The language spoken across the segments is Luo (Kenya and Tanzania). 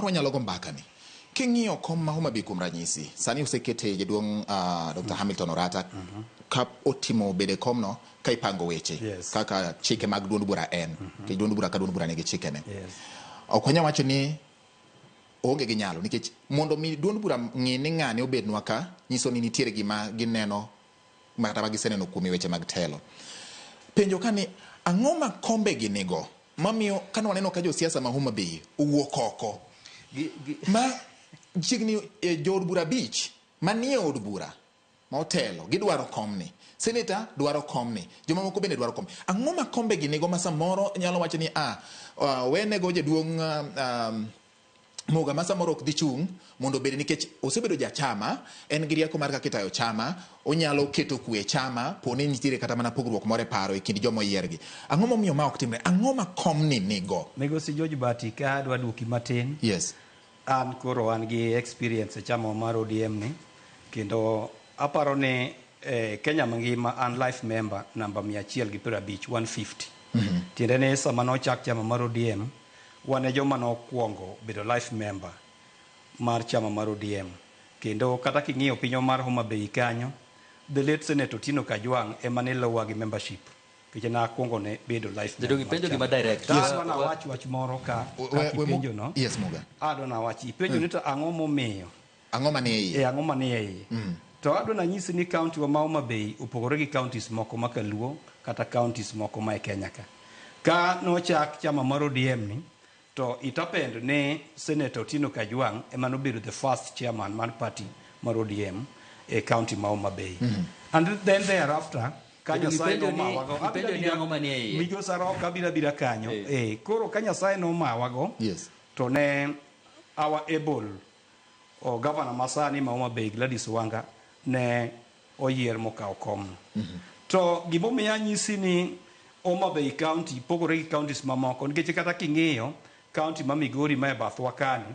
Samoro wanyalo go mbaka ni. King'iyo kom ma Homa Bay kuom ranyisi, sani osekete jaduong' Dr. Hamilton Orata ka otimo bede komno ka ipango weche kaka chike mag duond bura en. Nikech duond bura ka duond bura nigi chikene. Ok wanyal wacho ni oonge gi nyalo nikech mondo mi duond bura ng'i ni ng'ane obednwa ka nyiso ni nitiere gima gineno kata ma giseneno kuom e weche mag telo. Penjo ka ni ang'o ma kombe gi nigo mamiyo kane waneno ka josiasa ma Homa Bay owuok oko ma chiegni jood bura abich manie od bura ma otelo gidwaro komni, seneta dwaro komni, jomamoko bende dwaro komni. Ang'o ma kombe gi nigo ma samoro nyalo wacho ni ah, wenego jaduong' Muga ma samoro ok dhi chung' mondo obed nikech osebedo jachama, en gi rieko mar kaka itayo chama, onyalo keto kwe e chama poni nitiere kata mana pogruok moro e paro e kind joma oyiergi. Ang'o momiyo ma ok timre? Ang'o ma komni nigo? Migosi George Bati, ka adwa duoki matin. An koro an gi experience e chama mar ODM ni kendo aparo ni e Kenya mangima an life member namba 150, 150. Tiende ni sama nochak chama mar ODM, wan e joma nokwongo bedo life member mar chama mar ODM. Kendo kata king'iyo pinywa mar Homa Bay kanyo, the late Senator Otieno Kajwang' ema ne lowa gi membership. Nikech nakwongo ne bedo life member mar Ipenjo chama. gima direct. To adwa nawach wach moro ka kaka ipenjo no. Yes, Muga. Adwa nawach, ipenjo ni to ang'o momiyo? Ang'o manie iye? E, ang'o manie iye? To adwa nanyisi ni county wa ma Homa Bay opogore gi counties moko ma Kaluo kata counties moko ma e Kenya ka. Ka nochak chama mar ODM ni, to it happened ni Senator Otieno Kajwang' ema nobedo the first chairman mar party mar ODM e county ma Homa Bay. And then thereafter, ka Bedo gi Nyasaye penjo ni- nomawago, gi penjo ni ang'o manie iye? Migosi Arok abiro abira kanyo. Eh, koro ka Nyasaye nomawago, to ne our able o governor masani ma Homa Bay Gladys Wanga ne oyier mokawo komno. To gimomiyo anyisi ni Homa Bay County pogore gi counties mamoko nikech kata king'iyo county ma Migori ma e bathwa kani,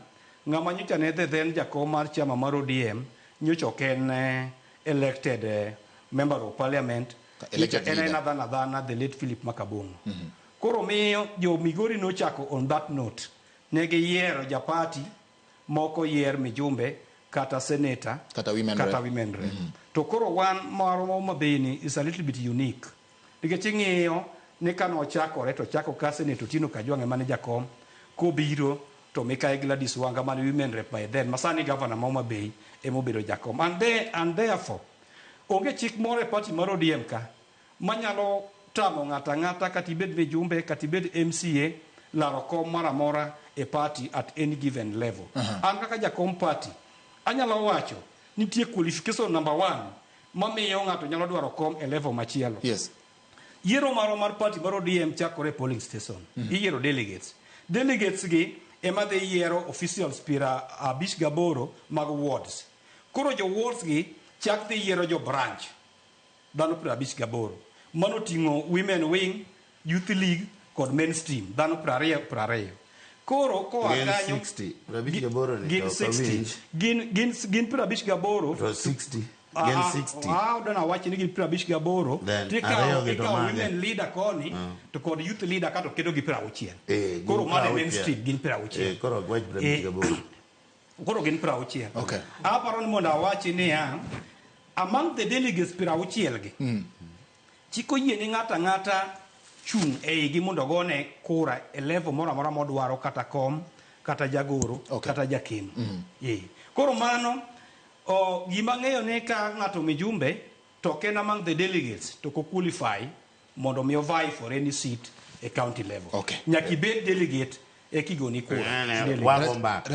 ng'ama nyocha ne the then jakom mar chama mar ODM nyocha ok en elected member of parliament, Elected nyocha en leader. aena dhano adhana the late Philip Makabong'o. Koro miyo jo Migori nochako on that note, ne giyiero japati moko yier mijumbe kata senator Kata women kata rep. women rep. To koro wan marwa ma Homa Bay ni is a little bit unique. Nikech ing'iyo ni kane ochakore to ochako ka Senator Otieno Kajwang' ema ne jakom, kobiro to Mikayi Gladys Wanga mane women rep by then, ma sani governor ma Homa Bay ema obedo jakom. And, there, and therefore, onge chik moro e party mar ODM ka manyalo tamo ng'ato ang'ata kata ibed mijumbe kata ibed MCA laro kom moro amora e party at any given level. An kaka jakom party anyalo wacho nitie qualification number one mamiyo ng'ato nyalo dwaro kom e level machielo. Yiero marwa mar party mar ODM chakore e polling station. Iyiero delegates. Delegates gi ema dhi yiero officials 58 mag wards. Koro jo wards gi chak dhi yiero jo branch. Dhano 58. Mano oting'o women wing, youth league kod mainstream. Dhano 20 20. Koro koa Gin kanyo 60. 58 ni gin to ok 60. awinj. Gin 58. To 60. Ah, Gin ah, 60. ah, odwa nawach ni gin 58. Then, To ikawo ariyo gi to ikawo mage? women leader koni to kod youth leader kato keto gi 60. Eh, gin Koro mano e 60. mainstream gin 60. Eh, koro ok wach 58. Koro gin 60. Okay. Aparo ni mondo awachi niya, among the delegates 60 gi, chik oyie ni ng'ato ang'ata chung' e igi mondo ogone kura e level moro amora modwaro kata kom, kata jagoro, kata jakeno. Eh. Koro mano, o, gima ang'eyo ni ka ng'ato mijumbe to ok en among the delegates to ok qualify mondo mi ovie for any seat e county level. Nyaka ibed delegate eka igoni kura. Nene, Delegate. wago mbaka.